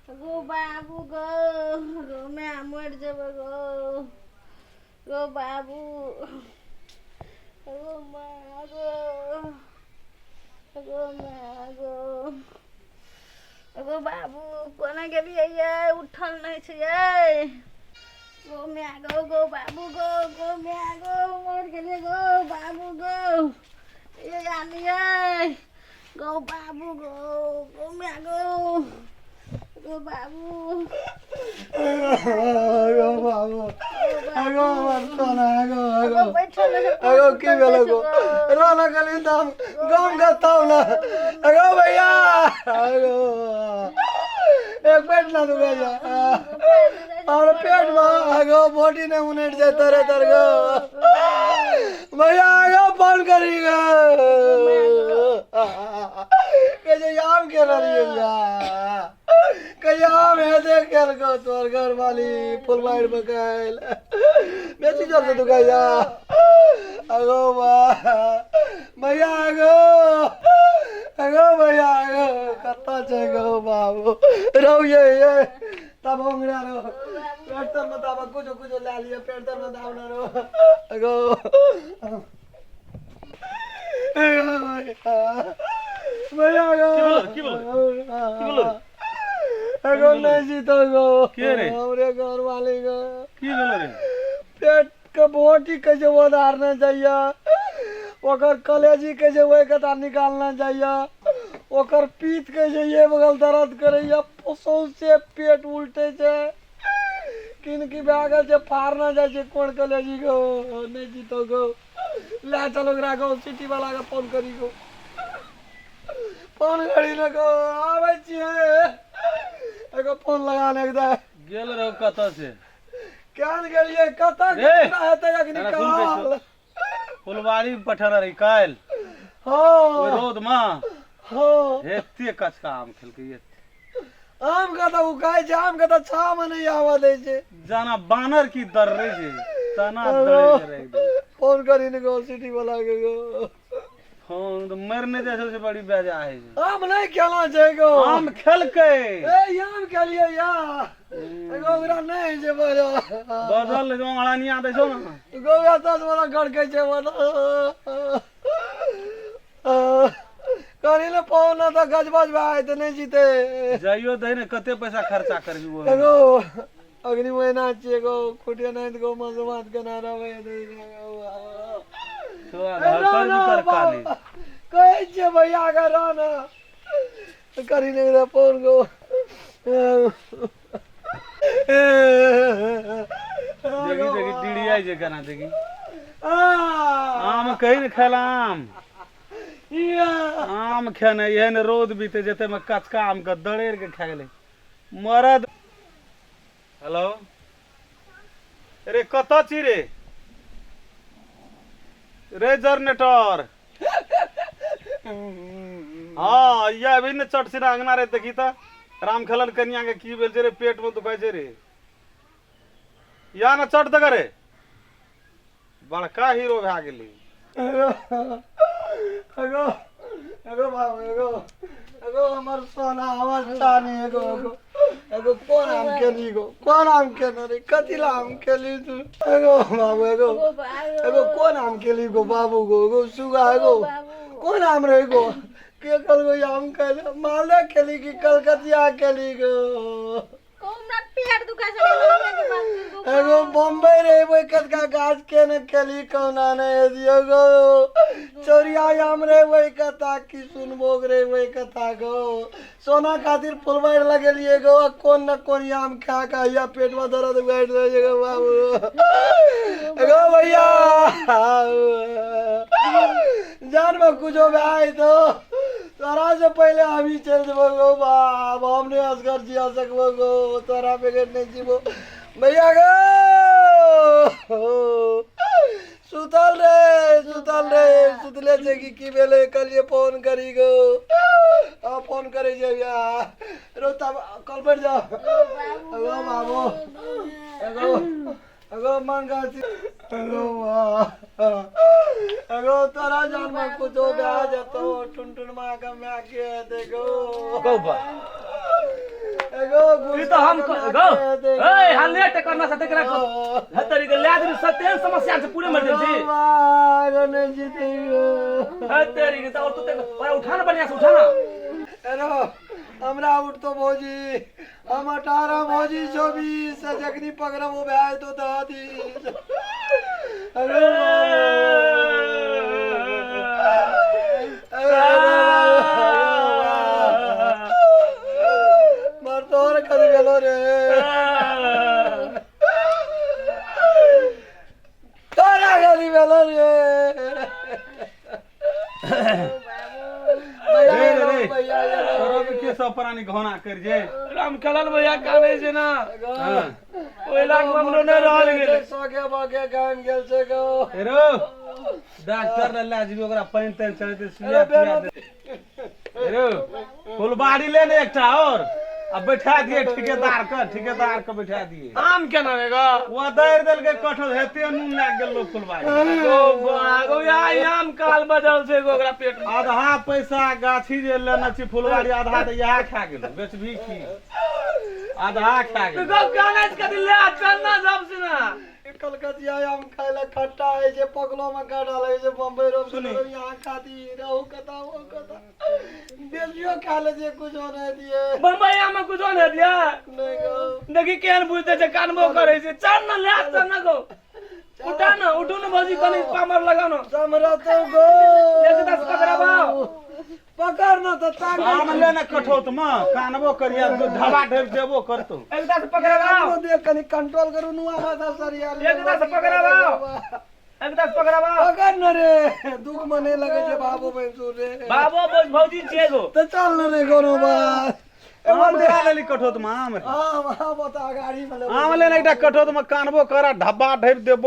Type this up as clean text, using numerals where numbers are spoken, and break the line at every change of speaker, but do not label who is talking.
गो बाबू गो, गो माय मरि जेबै गो, गो बाबू, go my go, go my go, गो बाबू कोना गेलियै यै, उठल नहि छै यै। गो माय गो, गो बाबू गो, गो माय गो, मरि गेलियै गो बाबू गो, ये आलियै गो बाबू गो, गो माय गो, गो बाबू,
गो बाबू, गो हमर सोना गो, गो
बैठल
गो की भेल गो? रोना गली दाम गम गताव ना गो भैया गो, एक पेट ना दुखा जा और पेट में गो बॉडी ने उनेट जाए तरह तर गो भैया गो, फोन करी गो के आम के रही भैया, कहिया आम हेते केलको तोहर घरवाली? फुलबाड़ी में काल्हि बेसी जोर से दुखाइया। अगो बा भैया अगो, अगो भैया अगो, कतऽ छै गो बाबू? रौ ये ये तब ओंगरा रो पेट तर में दाबा, कुछो कुछो ला लिया, पेट तर में दाब ना रो। अगो भैया अगो,
की भेलो? की भेलो?
एगो नहीं जीतो गो।
के रे?
हमरे घर वाले गो।
की भेलो रे?
पेट के बोटी कैसे उधारना चाहिए, ओकर कलेजी कैसे ओहि कता निकालना चाहिए, ओकर पीत कैसे ये बगल दर्द करैया, सौंसे पेट उल्टे छै, किन की भए गेल छै, फाड़ना जाइ छै कोन कलेजी गो। नहीं जीतो गो, ले चलो ओकरा गो, सिटी वाला के फोन करी गो, फोन करी ने गो, आबै छियै, एगो फोन लगा ने दे।
गेल रहो कतऽ से?
केहन गेलियै कतऽ?
रे!
हेतै अखनी
एना सुन
काल
फुलवारी पठेने रही काल्हि।
हँ।
ओहि रौद मे।
हँ।
एते कचका आम खेलकै एते।
आम के तऽ उकाय छै, आम के तऽ छाँह मे नहि आबऽ दै छै।
जाना बानर की दर्रे छै तना दर्रे छै एकदम।
फोन करी ने गो सिटी वाला के गो।
फोन तऽ मरि नहि जाइ छै से बड़ी बेजा होइ छै।
आम नहि खेला छै गो।
आम खेलकै।
ए आम खेलियै या एगो, ओकरा नहि होइ छै बजल।
बदल जो अड़निया दै छौ ने
गो, दस वाला गड़कै छै बदल करी ने फोन तऽ गजबज भए जेतै, नहि जीते।
जाइयो दही ने, कते पैसा खर्चा करबी ओहिमे?
एगो अग्नि महीना छियै गो, खुटिया नहि गो, मसोमात केना रहबै?
तोरा घर कर भी कर काली।
कहै छियै भैया के रह ने, करी नहि रे फोन गो।
देखी देखी डिरियाइ छै केना, देखी। आम कही ने खेला आम, आम खेने एहन रौद बीते जेते में कचका आम के दरेर के खा गेलै मरद। हेलो रे, कतऽ छी रे? रे जनरेटर, हाँ ये अभी ने चट सिना अंगना रे, देखी तऽ राम खेलन कनिया के की भेल छै रे, पेट में दुखाइ छै रे, या ने चट दग रे, बड़का हीरो भए गेली।
एगो एगो एगो बाबू, एगो एगो हमर सोना, हमर चानी, एगो एगो एगो कोन आम खेली गो? कोन आम खेने रे? कथी ला आम खेली तू? एगो बाबू, एगो एगो कोन आम खेली गो बाबू गो? एगो सुगा, एगो कोन आम रे गो? के कल गो आम खेले? मालदा खेली कि कलकतिया खेली गो?
हमरा पेट दुखा छै गो।
एगो बम्बई रे ओहि कतका गाछ के ने खेली, कौना ने दियो गो? चोरिया आम रे ओहि कथा की सुनबो रे ओहि कथा गो? सोना खातिर फुलबारि लगेलिए गो, आ कोन न कोन आम खा के हैया पेट में दर्द बैठ रहे गो बाबू। एगो भैया, जान में कुछो भए तो तोरा से पहले हम ही चल जेबो गो बाप, हम नहीं असगर जिया सकबो गो, तोरा बगैर नहीं जीबो भैया गो। सुतल रे, सुतल रे, सुतले छै कि की भेलै? कहलिए फोन करी गो, आ फोन करै छै भैया रो, तब कल बैठ जाओ। एगो बाबू, एगो एगो मन गाछी, एगो एगो तोरा जान में कुछो भए जेतो, टुन टुन माँ के my के देखो।
गौ बा।
एगो गो
ई तऽ हम गो ए हल्ले टकर ना से एकरा हतरी के ला दे सतेन समस्या से पूरे मर गेल छी।
गो नहीं जीते गो।
हतरी के तऽ और तू ते ओरा उठा ना, बढ़िया से उठा ना।
अरे हमरा उठतो भौजी, हम 18 भौजी 24 से जखनी पकड़ब ओ भए तो दादी। अरे मर तोहर कद गेलो रे, तोरा कदी गेलो रे।
रे रे रे, तोरो के के सब प्राणी घोना कर जे
राम खेलन भैया कानै छै ना, ओहि लाग हमरो नहि रहल गेलै।
सगे बगे गाम गेल छै गो।
हेरो डॉक्टर लए लए जेबी ओकरा, पानि तानि चढ़ेतै, सुइया तुइया दे। हेरो फुलबाड़ी ले ने एकटा और आ बैठा दिए ठेकेदार के, ठेकेदार के बैठा दिए।
आम केना रे गो?
ओ दैर देलकै कठो, हेते नून लागि गेल फुलबाड़ी
गो गो या आम काल बजल छै गो ओकरा पेट में।
आधा पैसा गाछी जे लेने छी फुलबाड़ी, आधा तऽ इएह खा गेलो, बेचबी की आधा खा गेलो।
गो कानै छै कथी ले चल ना जब से ना।
कलकतिया आम खाय लए खट्टा होइ छै, पकलो मे काटा लगै छै। बम्बई रोप
सुनी।
यहाँ खाती रहू कता ओ कता बेचियो खा ले छै, कुछो नहि दिए।
बम्बई आम में कुछो नहि दिया।
नहि गो।
देखी केहन बुझते छै, कानबो करै छै। चल ना ले चल ना गो, उठा ना, उठू ना भौजी, कनी पामर लगाओ ना।
समरतो गो।
एक दस पकड़ाबाओ।
पकड़ न तऽ तांग।
आम ले ने कठौत मे, कानबो करिया ढबा ढेब देबो करतो।
एक दस पकड़ाबाओ।
देख कनी कंट्रोल करू नुआ माथा सरिया ले।
एक दस पकड़ाबाओ, एक दस पकड़ाबाओ।
पकड़ न रे, दुख में नहीं लगे छै बाबू भैंसुर रे।
बाबो भौजी छियै गो।
तऽ चल न रे, कोनो बात।
आम ले लेली कठौत मे आम रे।
आम आम ओतऽ अगाड़ी मे लेबै।
आम ले ने एकटा कठौत मे, कानबो करा ढब्बा ढेब देबो।